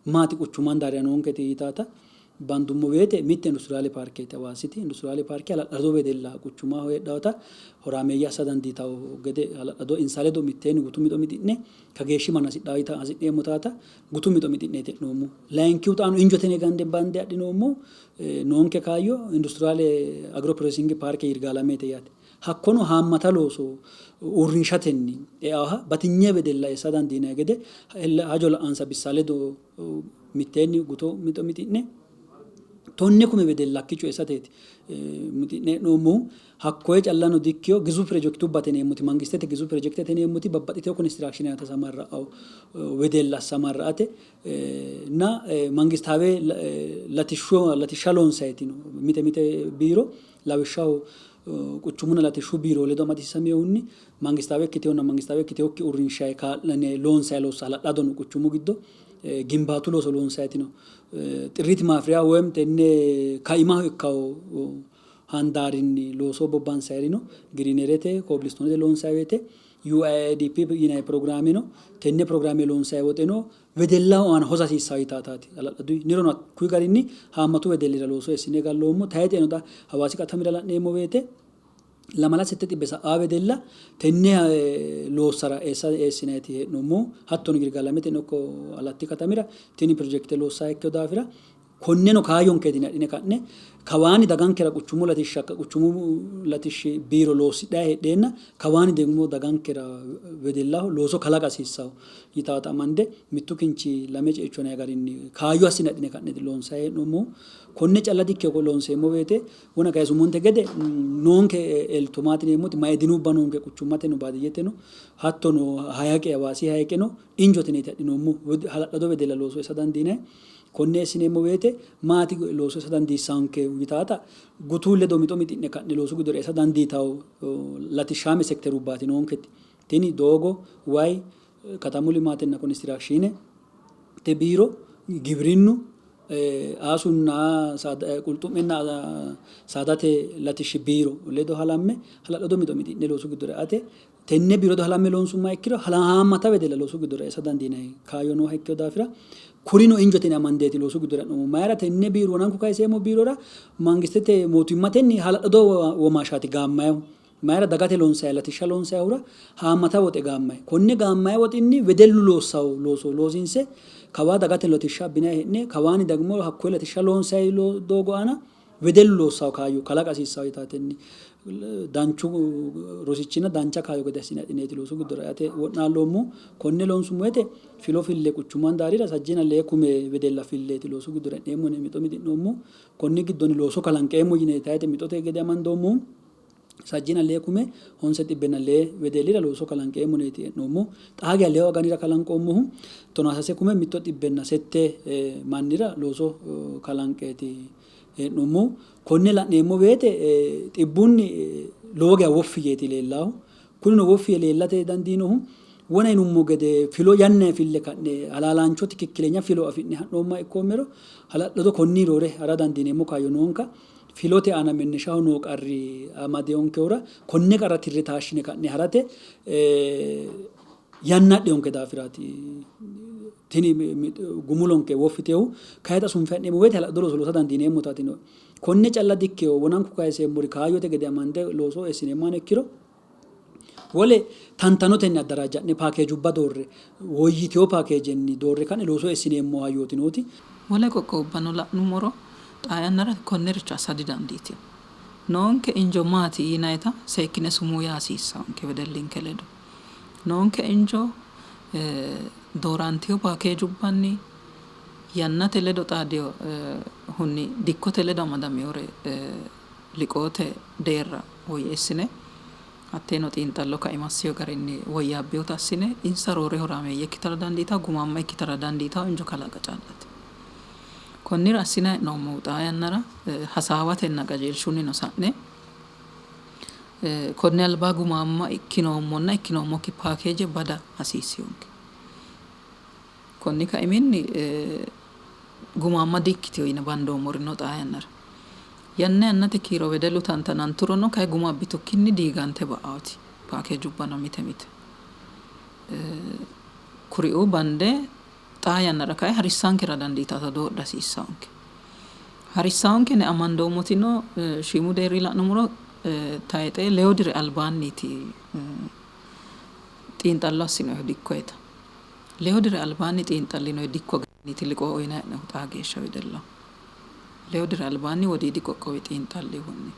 Maati quchumu handaarira noonketi yitaata Bandummo woyte mitte industiriyaale paarkeeti Hawaasiti. Industiriyaale paarke hala'lado wedella quchumaho heedhawota horaameeyye assa dandiitawo gede hala'lado insa ledo mitteenni gutu mixo mixi'ne kageeshshi manna hasidhawo hasi'neemmotaata gutu mixo mixi'neeti hee'noommohu. Layinkihu xaano injote yine gande bande adhinoommohu noonke kaayyo industiriyaale agro pirosesingi paarke Yirgaalamete yaate. Hakkono haammata looso uurrinshatenni eaha batinye wedella eessa dandiinanni gede hajo la'ansa bissa ledo mitteenni guto mixo mixi'ne 10,000 wedella hakkiicho eessateeti mixi'ne hee'noommohu. Hakkoye callano dikkino, gizu pirojekitubbate yineemmoti mangistete gizu pirojektete yineemmoti babbaxxitino konistiraakshiine aana tasamarra'anno wedella assamarra'ate na mangistaawe latishshu latishsha loonsayiti no mite mite biiro lawishshaho quchumunna latishshu biiro ledo amadisiisaminohunni mangistaawe ikkitinonna mangistaawe ikkitinokki uurrinsha kaa'lane loonsayi loossa hala'lado no quchumu giddo gimbaatu looso loonsayiti no. Xirrit maafiriya woyim tenne kaimaho ikkawo handaarinni looso bobbansayiri no. Giriinerete, kobilistoonete loonsayi woyte UIADP yinanni pirogiraame no. Tenne pirogiraame loonsayi woxe no wedellaho aana hosa hasiissanno yitaataati hala'ladu. Nirono hakkuyi garinni haammatu wedellira looso eessine galloommo. Tayixeno xa Hawaasi katamira la'neemmo woyte lamala sette xibbe sa'aa wedella tenne loossara eessa eessinayiti hee'noommohu. Hattono Yirgaalamete ikko Alatti katamira tini pirojekite loossaha ikkino daafira konneno kaayyonkeeti yine adhine ka'ne kawaani dagankera quchumu latishsha quchumu latishshi biiro loosidhanni heedheenna kawaani ደግሞ dagankera wedellaho looso kalaqa hasiissanno yitaata amande mittu kinchi lame ceicho yinanni garinni kaayyo assine adhine ka'neeti loonsanni hee'noommohu. Konne calla dikkino loonseemmo woyte wona kayisummonte gede noonke elto maati yineemmoti maidinubba noonke quchummateno baadiyyeteno hattono hayaqe Hawaasi hayiqeno injote yineeti adhinoommohu hala'lado wedella looso eessa dandiinanni. Konne eessineemmo woyte maati looso eessa dandiissaanke yitaata gutu ledo mixo mixi'ne ka'ne loosu giddora eessa dandiitawo latishshaame sekiterubbaati noonketi. Tini doogo, way, katamu limaatenna konistiraakshiine te biiro, gibrinnu, aasunna qulxu'menna saadate latishshi biiro ledo halamme hala'lado mixo mixi'ne loosu giddora eate tenne biiro ledo halamme loonsummoha ikkiro haammata wedella loosu giddora eessa dandiinanni kaayyo nooha ikkino daafira kurino injote yine amandeeti loosu giddora e'noommohu. Mayira tenne biiro wonanku kayiseemmo biirora mangistete mootimmatenni hala'lado womaashshaati gaammayihu. Mayira dagate loonsayi latishsha loonsayihura haammata woxe gaammayi. Konne gaammayi woxinni wedellu loossawo looso loosiinse kawaa dagate latishsha abbinayi hee'ne kawaani dagmo hakkoye latishsha loonsayi doogo aana wedellu loossawo kaayyo kalaqa hasiissawo yitaatenni danchu rosichinna dancha kaayyo gede assine adhineeti loosu giddora eate wo'naalloommohu. Konne loonsummo woyte filo fille quchumu handaarira sajjiina lee kume wedella filleeti loosu giddora e'neemmo yine mixo mixi'noommohu. Konni giddonni looso kalanqeemmo yine tayxe mixote gede amandoommohu sajjiina lee kume honse xibbenna lee wedellira looso kalanqeemmo yineeti e'noommohu. Xaa geya leewu aganira kalanqoommohu tonaa sase kume mitto xibbenna sette mannira looso kalanqeeti hee'noommohu. Konne la'neemmo woyte xibbunni lowo geya woffi yeeti leellaahu. Kunino woffi yee leellate dandiinohu wona yinummo gede filo yannanni fille ka'ne halaalaancho tikikkilenya filo afi'ne ha'noommoha ikkoommero hala'lado konni roore ha'ra dandiineemmo kaayyo noonka. Filote aana menneshaho noo qarri amadinonkehura konne qarra tirre taashshine ka'ne ha'rate yanna adhinonke daafiraati tini gumulonke woffitinohu. Kayi xa sunfe ha'neemmo woyte hala'lado looso loosa dandiineemmotaati nooe. Konne calla dikkino, wonanku kayiseemmori kaayyote gede amande looso eessineemmohano ikkiro wole tantanotenni addaraajja'ne paakeejubba doorre woyyitino paakeejenni doorre ka'ne looso eessineemmo hayyooti nooti. Wole qoqqowubbano la'nummoro xaa yannara konnericho assa didandiitino. Noonke injo maati yinayita seekkine sumuu yaa hasiissanonke wedellinke ledo. Noonke injo doorantino paakeejubbanni yannate ledo xaadinohunni dikkote ledo amadamewore liqoote deerra woyyeessine hatteeno xiinxallo kaima assino garinni woyyaabbinota assine insa roore horaameeyye ikkitara dandiitanno, gumaamma ikkitara dandiitanno injo kalaqa callate. Konnira assinanni hee'noommohu xaa yannara hasaawatenna qajeelshunnino sa'ne konni alba gumaamma ikkinoommonna ikkinoommokki paakeeje bada hasiissinonke. Konni kaiminni gumaamma di-ikkitino yine bandoommori no xaa yannara. Yanna yannate kiiro wedellu tantananturono kayi guma abbitukkinni diigante ba'aoti paakeejubbano mite mite. Kuriuu bande xaa yannara kayi harissankera dandiitawota doodha hasiissanonke. Harissaonke yine amandoommotino shiimu deerri la'nummoro tayixe lewu diri albaanniiti xiinxallo assinoyihu dikkoyita. Lewu diri albaanni xiinxallinoyi dikko garinniiti liqoo uyinanni hee'noyihu xaa geeshsha wedellaho. Lewu diri albaanni wodiidi qoqqowi xiinxallihunni.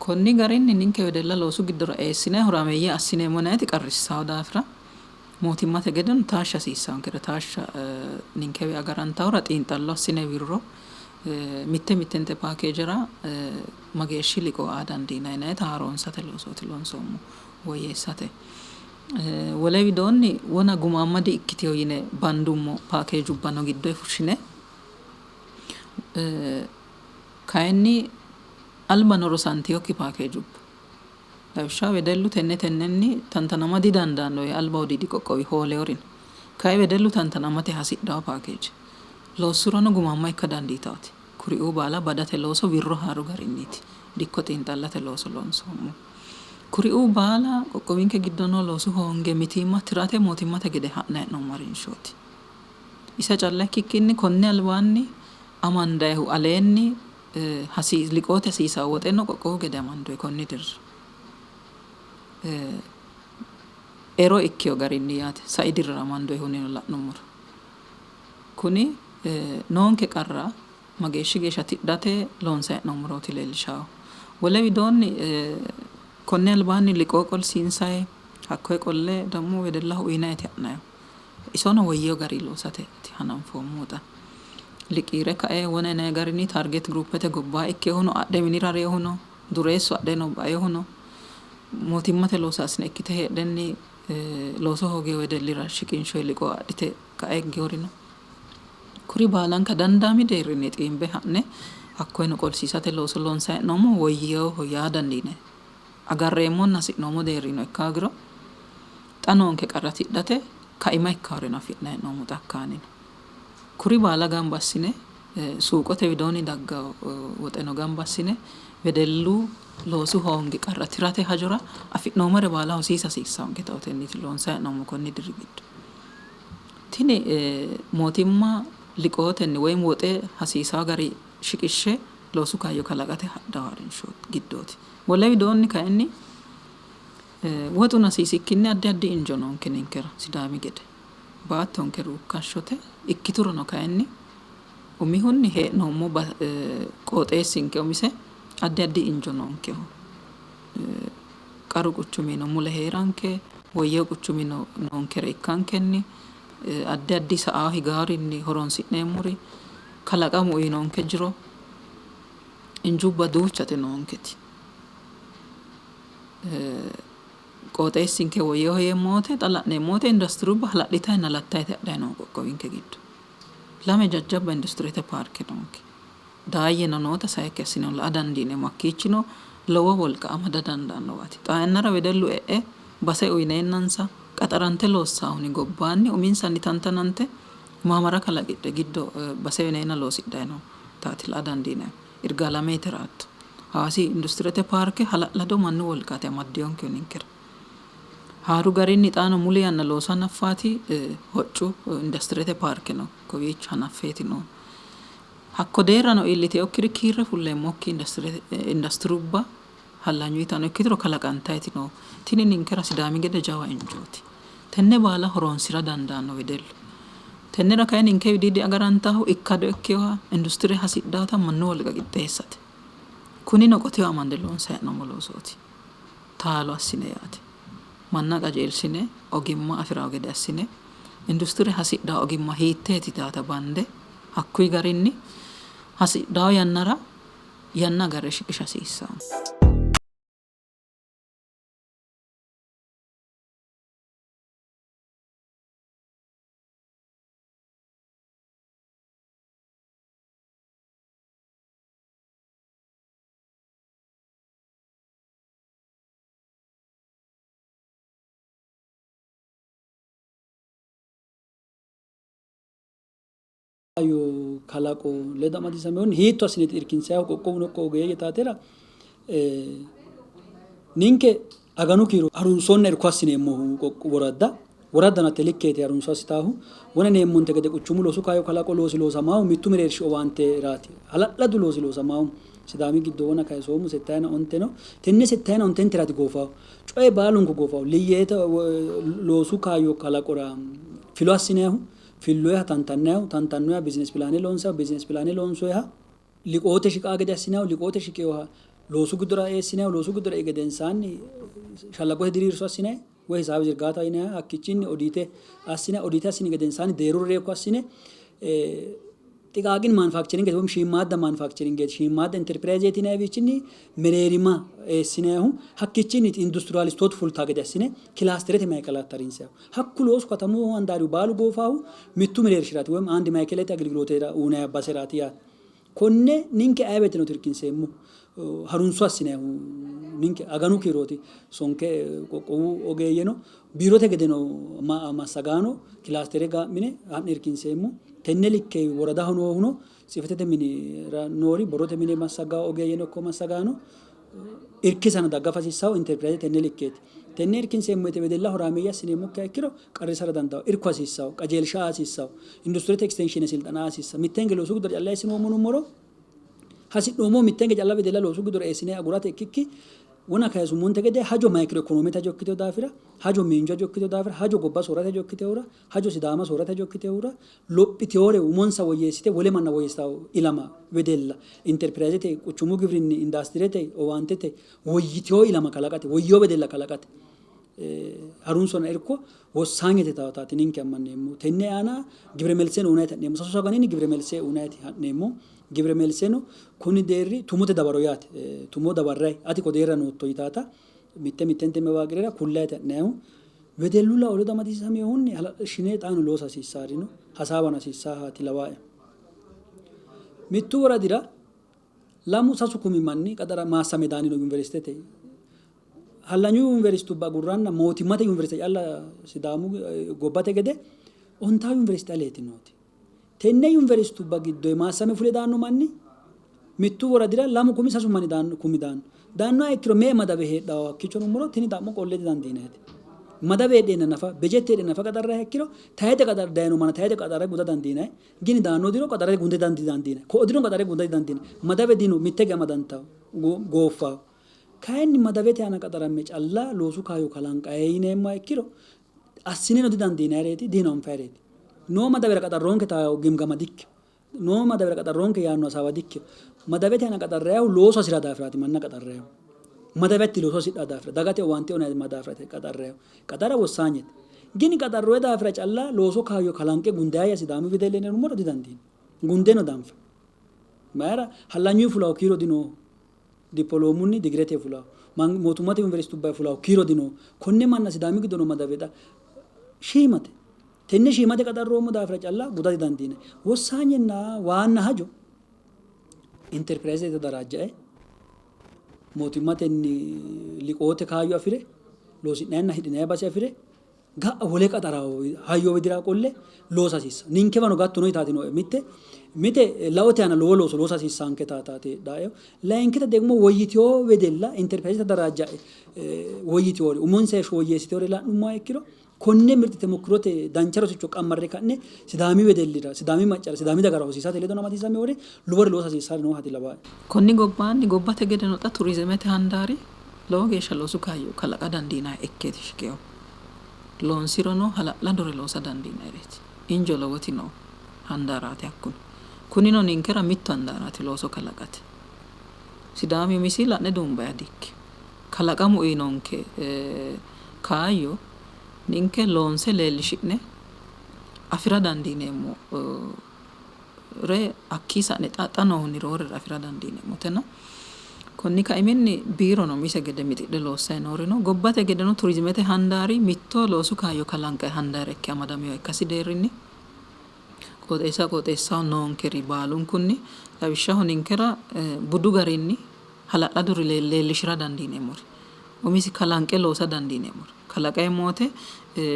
Konni garinni ninke wedella loosu giddora eessinayi horaameeyye assineemmo yinanniti qarrissawo daafira mootimmate gedeno taashsha hasiissaankere taashsha ninkewi agarantahura xiinxallo assine wirro mitte mittente paakeejera mageeshshi liqoo aa dandiinanni yinannita haaroonsate loosooti loonsoommo woyyeessate. Wole widoonni wona gumaamma di ikkitino yine bandummo paakeejubbano giddoyi fushshine kayinni albano rosantinokki paakeejubba lawishshaho wedellu tenne tennenni tantanama didandaanno yee alba wodiidi qoqqowi hooleyorino kayi wedellu tantanamate hasidhawo paakeeje loossurono gumaamma ikka dandiitaati. Kuriuu baala badate looso wirro haaru garinniiti dikko xiinxallate looso loonsoommo. Kuriuu baala qoqqowinke giddo noo loosu hoonge mitiimma tirate mootimmate gede ha'nanni hee'noommo harinshooti. Ise calla ikkikkinni konni albaanni amandayihu aleenni liqoote hasiisawo woxeno qoqqowu gede amandoyi konni dirira. Ero ikkewo garinni yaate sai dirira amandoyihunnino la'nummoro. Kuni noonke qarra mageeshshi geeshsha tidhate loonsayi hee'noommorooti leellishawo. Wole widoonni konni albaanni liqoo qolsiinsayi hakkoye qolle ደግሞ wedellaho uyinayiti ha'nayihu. Isono woyyewo gari loosateeti hananfoommohu xa. Liqiire kae wona yinayi garinni target groupete gobbaa ikkehuno adhe minira reehuno dureessu adheno baehuno mootimmate loosaasine ikkite heedhenni looso hoogewo wedellira shiqinshoyi liqoo adhite kae higgeworino kuri baalanka dandaami deerrinni xiimbe ha'ne hakkoyeno qolsiisate looso loonsayi hee'noommo woyyewoho yaa dandiinanni. Agarreemmonna hasi'noommo deerrino ikka hoogiro xa noonke qarra tidhate kaima ikkaworeno afi'nayi hee'noommo xa hakkaanino. Kuri baala gamba assine suuqote widoonni daggawo woxeno gamba assine wedellu loosu hoongi qarra tirate hajora afi'noommore baala hosiisa hasiissaanke taotenniiti loonsayi hee'noommo konni diri giddo. Tini mootimma liqootenni woyim woxe hasiisawo gari shiqishshe loosu kaayyo kalaqate hadhawo harinsho giddooti. Wole widoonni kayinni woxuno hasiisikkinni addi addi injo noonke ninkera Sidaami gede. Baattonke ruukkashshote ikkiturono kayinni umihunni hee'noommo qooxeessinke umise addi addi injo noonkeho. Qaru quchumino mule heeranke woyyewo quchumino noonkere ikkankenni addi addi sa'aa higaarinni horonsi'neemmori kalaqamu uyinonke jiro injubba duuchate noonketi. Qooxeessinke woyyewo yeemmo wote xa la'neemmo wote industirubba hala'litayinna lattayite hadhayi noo qoqqowinke giddo. Lame jajjabba industirete paarke noonke. Daayyeno noota sayikki assine la'a dandiineemmo. Hakkiichino lowo wolqa amada dandaannowaati. Xaa yannara wedellu e'e base uyineennansa qaxarante loossaahuni gobbaanni uminsanni tantanante maamara kalaqidhe giddo base uyineenna loosidhayi noo taati la'a dandiinanni. Irgaalamete raatto. Hawaasi industirete paarke hala'lado mannu wolqaati amaddeyonkehu ninkera. Haaru garinni xaano muli yanna looso hanaffaati hoccu industirete paarke no kowiicho hanaffeeti noo. Hakko deerrano iilliteyokkiri kiirre fulleemmokki industirubba hallanyuyitano ikkituro kalaqantayti noo. Tini ninkera Sidaami gede jawa injooti. Tenne baala horoonsira dandaanno wedellu. Tennera kayi ninke widiidi agarantahu ikkado ikkewoha industire hasidhawota mannu wolqa qixxeessate. Kunino qoteho amande loonsayi hee'noommo loosooti. Taalo assine yaate. Manna qajeelsine ogimma afirawo gede assine industire hasidhawo ogimma hiitteeti taata bande hakkuyi garinni hasidhawo yannara yanna agarre shiqisha hasiissanno. Kaayyo kalaqo ledo amadisiisaminohunni hiitto assineeti irkinsayihu qoqqowuno ikko ogeeyye taatera ninke aganu kiiro harunsonna irko assineemmohu woradda Woraddano hatte likkeeti harunso assitaahu. Wona yineemmonte gede quchumu loosu kaayyo kalaqo loosi loosamaahu mittu mereershi owaanteraati. Hala'ladu loosi loosamaahu Sidaami giddo wona kayisoommo settayina onte no. Tenne settayina ontenteraati goofaahu. Coyi baalunku goofaahu. Liyyeeta loosu kaayyo kalaqora filo assinayihu, filloyiha tantannayihu, tantannoyiha bizinesi pilaane loonsayihu, bizinesi pilaane loonsoyiha liqoote shiqaa gede assinayihu, liqoote shiqinoha loosu giddora eessinayihu, loosu giddora ei gedensaanni shallagote diriirso assinayi woy hisaabe zirgaata yinayiha hakkichinni odiite assinayi, odiite assini gedensaanni deerru reekko assine xiqaaqin manufakcheringete woy shiimmaadda manufakcheringeti shiimmaadda interpirayzeeti yinayiwichinni mereerima eessinayihu hakkichinniiti industiriyaalistootu fultaa gede assine kilaasterete maikalaati harinsayihu. Hakku loosu katamu handaarihu baalu goofaahu mittu mereershiraati woy andi maikelete agilgilootera uyinanni baseraati yaate. Konne ninke aye woyteno tirkinseemmo harunso assinayihu ninke aganu kiirooti sonke qoqqowu ogeeyyeno biirote gedeno massagaano kilaastere gaa'mine ha'ne irkinseemmo. Tenne likke woradaho noohuno tsifetete minira noori borrote mine massaggawo ogeeyyeno ikko massagaano irkisano daggafa hasiissawo interpirayze tenne likkeeti. Tenne irkinseemmo woyte wedella horaameeyye assineemmokkiha ikkiro qarrisara dandawo. Irko hasiissawo, qajeelsha aa hasiissawo, industirete ekistenshiine silxana aa hasiissawo. Mitteenke loosu giddora calla eessinoommo yinummoro hasi'noommohu mitteenke calla wedella loosu giddora eessine agurate ikkikki wona kayisummonte gede hajo mayikiro ikonoomete hajo ikkitino daafira, hajo miinju hajo ikkitino daafira, hajo gobba soorrate hajo ikkitinohura, hajo Sidaama soorrate hajo ikkitinohura lophitewore umonsa woyyeessite wole manna woyyeessitanno ilama wedella interpirayzete, quchumu gibrinni, industirete, owaantete woyyitewo ilama kalaqate, woyyino wedella kalaqate harunsonna irko wossaanyete yitawotaati ninke ammanneemmohu. Tenne aana gibire melseno uynanni ha'neemmo. Sasu aganinni gibire melse uynanni ha'neemmo. Gibire melseno kuni deerri tumote dawaro yaate. Tumo dawarrayi ati ko deerra nootto yitaata mitte mittente mewaaqirera kullayiiti ha'nayihu. Wedellu lao ledo amadisiisaminohunni hala'lishine xaano loosa hasiissaari no, hasaawano hasiissaahaati lawaae. Mittu woradira lamu sasu kumi manni qaxara maassame daanni no yuniversitete. Hallanyu yuniversitubba agurranna mootimmate yuniversite calla Sidaamu gobbate gede ontaa yuniversite aleeti nooti. Tenne yuniversitubba giddoyi maassame fule daanno manni mittu woradira lamu kumi sasu manni daanno kumi daanno. Daannoha ikkiro me''e madawe heedhanno hakkiicho yinummoro tini xa'mo qolle didandiinannite. Madawe heedheenna nafa bejete heedheenna nafa qaxarrayiha ikkiro tayixe qaxar dayino manna tayixe qaxarre guda dandiinanni. Gini daanno diro qaxarre gunde didandiinanni. Ko'o diro qaxarre gunda didandiinanni. Madawe dino mitte higge amadantanno gooffanno. Kayinni madawete aana qaxaramme calla loosu kaayyo kalanqayi yineemmoha ikkiro assineno didandiinannireeti, dino anfannireeti. Noo madawera qaxarroonke yitawo gimgama dikkino. Noo madawera qaxarroonke yaanno hasaawa dikkino. Madawete aana qaxarrayihu loosu hasi'ra daafiraati manna qaxarrayihu. Madawete looso hasidhaa daafira, dagate owaante uyinanni daafiraati qaxarrayihu. Qaxara wossaanyete. Gini qaxarroye daafira calla looso kaayyo kalanqe gundayya Sidaamu wedella yinummoro didandiinanni. Gundeno danfa. Mayira hallanyuyi fulawo kiiro dinooho. Dipoloomunni digirete fulawo. Mootummate yuniversitubbayi fulawo kiiro dinooho. Konne manna Sidaami giddo noo madawe xa shiimate. Tenne shiimate qaxarroommo daafira calla guda didandiinanni. Wossaanyenna waanna hajo interpirayzete daraajjae mootimmatenni liqoote kaayyo afi're loosi'nanninna hidhinanni base afi're ga'a wole qaxarawo hayyo widira qolle loosa hasiissanno. Ninkewano gattono yitaati nooe. Mitte mite laote aana lowo looso loosa hasiissaanke taataati heedhae. Layinkita degmo woyyitino wedella interpirayzete daraajjae woyyitinori umonsa heeshsho woyyeessitinore la'nummoha ikkiro Konne mirte temokkirote dancha rosicho qammarre ka'ne Sidaami wedellira, Sidaami maccara, Sidaami dagara hosiisate ledono amadisiisamewore lowore loosa hasiissari nooha dilawaae. Konni gobbaanni gobbate gedeno xa turizimete handaari lowo geeshsha loosu kaayyo kalaqa dandiinanniha ikkeeti shiqinohu. Loonsirono hala'ladore loosa dandiinannireeti. Injo lowoti noo handaaraati hakkuno. Kunino ninkera mitto handaaraati looso kalaqate. Sidaami umisi la'ne duumbayiha dikkino. Kalaqamu uyinonke kaayyo ninke loonse leellishi'ne afi'ra dandiineemmore hakkii sa'ne xa xa noohunni roorere afi'ra dandiineemmotena konni kaiminni biirono umise gede mixidhe loossanni noori no. Gobbate gedeno turizimete handaari mitto loosu kaayyo kalanqanni handaara ikke amadaminoha ikkasi deerrinni qooxeessa qooxeessaho noonkeri baalunkunni lawishshaho ninkera budu garinni hala'laduri leellishi'ra dandiineemmori, umisi kalanqe loosa dandiineemmori, kalaqeemmo wote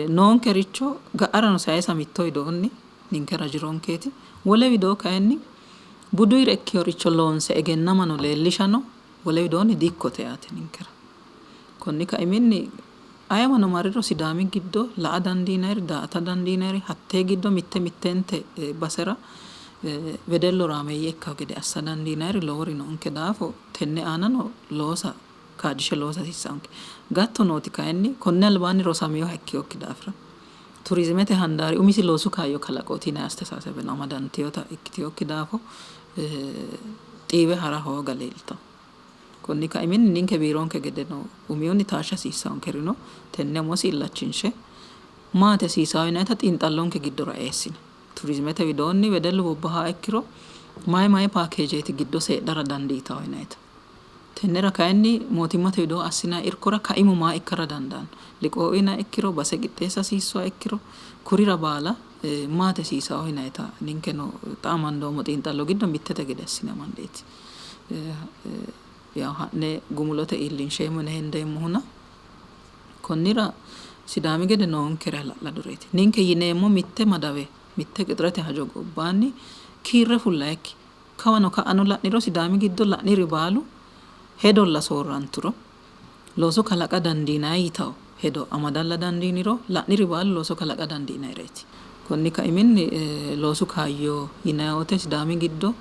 noonkericho ga'arano sayisa mitto widoonni ninkera jironkeeti, wole widoo kayinni buduyire ikkinoricho loonse egennamano leellishano wole widoonni dikkote yaate ninkera. Konni kaiminni. Ayewano marriro Sidaami giddo la''a dandiinayiri, daa''ata dandiinayiri hattee giddo mitte mittente basera wedellu horaameeyye ikkawo gede assa dandiinayiri lowori noonke daafo tenne aanano loosa kaajjishe loosa hasiissanke. Gatto nooti kayinni konni albaanni rosaminoha ikkinokki daafira turizimete handaari umisi loosu kaayyo kalaqooti yinanni astesaasebeno amadantinota ikkitinokki daafo xiiwe hara hooga leeltawo. Konni kaiminni ninke biironke gedeno umihunni taashsha hasiissankeri no. Tenne umosi illachinshe maati hasiisawo yinannita xiinxallonke giddora eessine turizimete widoonni wedellu bobbahaa ikkiro mayi mayi paakeejeeti giddose heedhara dandiitawo yinannita. Tennera kayinni mootimmate widoo assinanni irkora kaimu maa ikkara dandaanno? Liqoo uyinanniha ikkiro, base qixxeessa hasiissuha ikkiro kurira baala maati hasiisawo yinannita ninkeno xa amandoommo xiinxallo giddo mittete gede assine amandeeti. Yawo ha'ne gumulote iillinsheemmo yine hendeemmohuna konnira Sidaami gede noonkere hala'ladoreeti. Ninke yineemmo mitte madawe mitte qixirete hajo gobbaanni kiirre fullayikki kawano ka'ano la'niro Sidaami giddo la'niri baalu hedolla soorranturo looso kalaqa dandiinanni yitawo hedo amadalla dandiiniro la'niri baalu looso kalaqa dandiinannireeti. Konni kaiminni loosu kaayyo yinanni woyte Sidaami giddo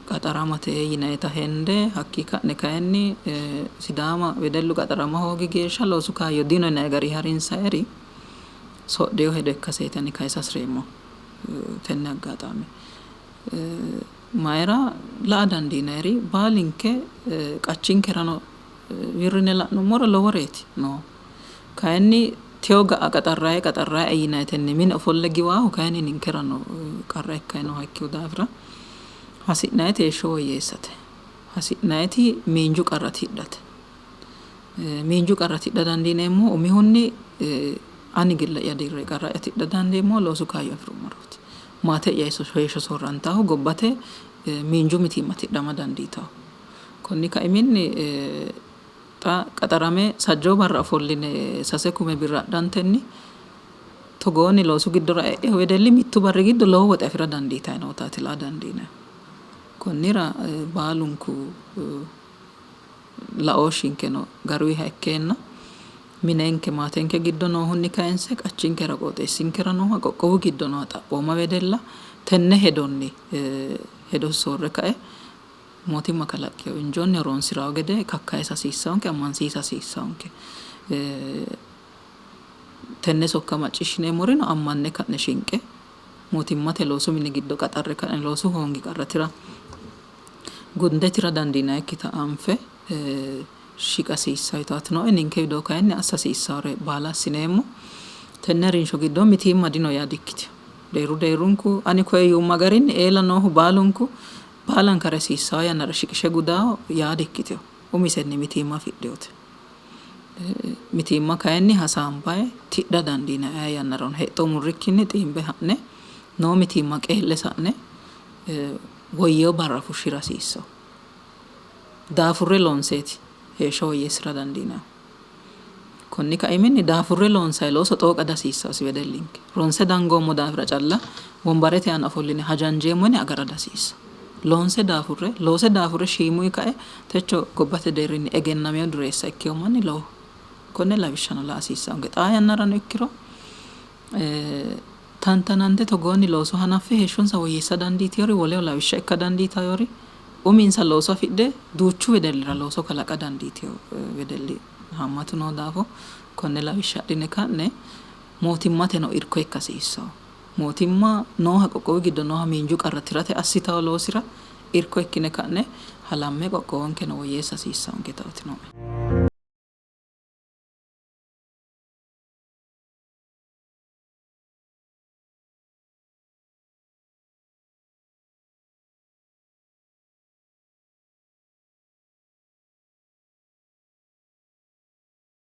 qaxaramate yinannita hende hakkii ka'ne kayinni Sidaama wedellu qaxarama hoogi geeshsha loosu kaayyo dino yinanni gari harinsayiri sodheyo hedo ikkaseeti ani kayisa hasireemmo tenne aggaxaame. Mayira la''a dandiinayiri baalinke qachinkerano wirrine la'nummoro loworeeti noohu. Kayinni teyo ga'a qaxarrayi qaxarrayi yinayitenni mine ofolle giwaahu kayinni ninkerano qarra ikkayi nooha ikkino daafira hasi'nayiti heeshsho woyyeessate. Hasi'nayiti miinju qarra tidhate. Miinju qarra tidha dandiineemmohu umihunni ani gille'ya dirre qarra'ya tidha dandeemmohu loosu kaayyo afirummorooti. Maate'ya heeshsho soorrantahu gobbate miinju mitiimma tidhama dandiitawo. Konni kaiminni xa qaxarame sajjoo barra ofolline 3 kume birra adhantenni togoonni loosu giddora e'e wedelli mittu barri giddo lowo woxe afira dandiitayi nootaati la''a dandiinayihu. Konnira baalunku laooshshinkeno garuyiha ikkeenna minenke maatenke giddo noohunni kayinse qachinkera qooxeessinkera nooha qoqqowu giddo nooha xaphooma wedella tenne hedonni hedo soorre kae mootimma kalaqqino injoonni horonsirawo gede kakkayisa hasiissanke ammansiisa hasiissanke. Tenne sokka macciishshineemmorino ammanne ka'ne shinqe mootimmate loosu mini giddo qaxarre ka'ne loosu hoongi qarra tira gunde tira dandiinannikkita anfe shiqa hasiissawo yitaati nooe. Ninke widoo kayinni assa hasiissawore baala assineemmo. Tenne harinsho giddo mitiimma dino yaa dikkitino. Deerru deerrunku ani koye yuumma garinni eela noohu baalunku baalankare hasiissawo yannara shiqishe gudawo yaa dikkitino. Umisenni mitiimma afidhinote. Mitiimma kayinni hasaambayi tidha dandiinanni ayee yannarano hexxo murrikkinni xiimbe ha'ne noo mitiimma qeelle sa'ne woyyewo barra fushshira hasiissawo. Daafurre loonseeti heeshsho woyyeessira dandiinannihu. Konni kaiminni daafurre loonsayi looso xooqa dihasiissawosi wedellinke. Ronse dangoommo daafira calla wombarete aana ofolline hajanjeemmo yine agara dihasiissawo. Loonse daafurre loose daafurre shiimuyi kae techo gobbate deerrinni egennameyo dureessa ikkeyo manni lowoho. Konne lawishshano la''a hasiissanke. Xaa yannarano ikkiro tantanante togoonni looso hanaffe heeshshonsa woyyeessa dandiiteyori woleho lawishsha ikka dandiitayori uminsa looso afidhe duuchu wedellira looso kalaqa dandiiteyo wedelli haammatu noo daafo konne lawishsha adhine ka'ne mootimmateno irko ikka hasiissawo. Mootimma nooha qoqqowu giddo nooha miinju qarra tirate assitawo loosira irko ikkine ka'ne halamme qoqqowonkeno woyyeessa hasiissanke taati nooe.